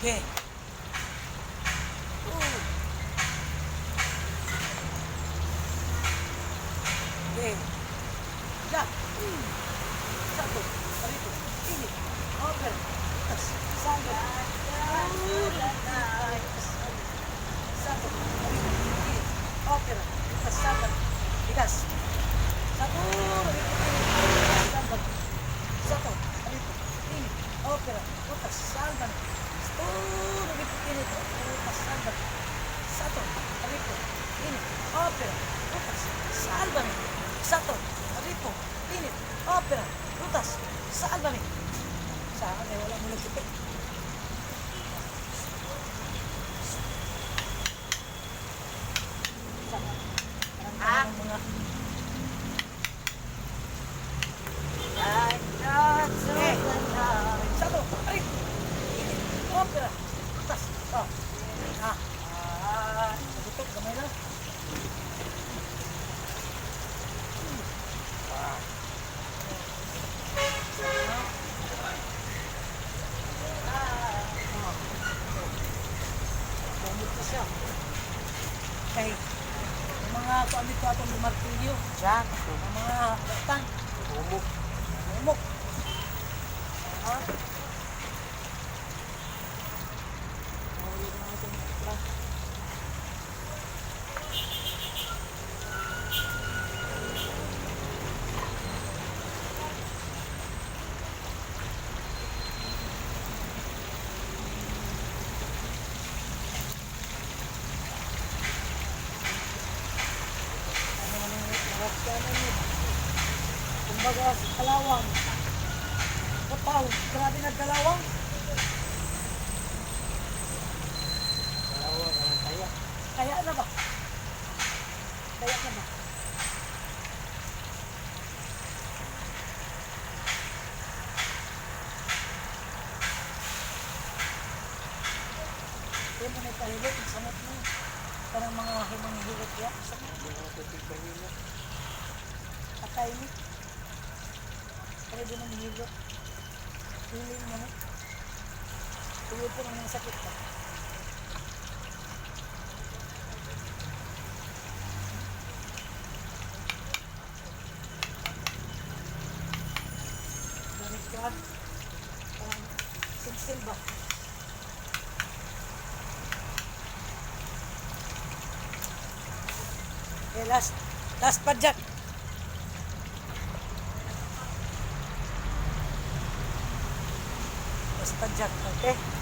Okay. Two. Okay. Jack. Sato. Arito. Init. Open. Butas. Salve. Sato. Arito. Init. Opera. Butas. Salve. Bigas. Sato. Arito. Init. Salve. Sato. Arito. Init. Opera. Butas. Salve. Arito. Init. Butas. Salve. Sato. Arito. Init. Opera. Butas. Sálvame. Sato. Arito. Init. Opera. Butas. Sálvame. Sa akin, wala mo nagtipid. Sa Ah. ang mga I'm not so Eh. Sato, arit, init, opera, butas. Oh. Ah. Ah, gusto gamay lang. Ah. Gamit na siya. Kay ang mga kuan dito atong martilyo, Jack. ang mga batan, Umok. umok. Ah. Nahulog na itong akla. Ano man ang ano ni? Kumbaga sa kalawang. Kapaw, grabe nagkalawang. Dalawa ka lang kaya. Kaya na ba? Kaya na ba? Kaya mo na ipahilot, ang samot mo. Parang mga himang hilot ya. Samot. Hindi mo pwedeng pahilo. Patay ni. Kaya di nang hilot. Hiling mo na. Tuloy po ng mga sakit ba? Gamit ka. Parang sinsil ba? Okay, last. Last padjak. Last padjak. Okay.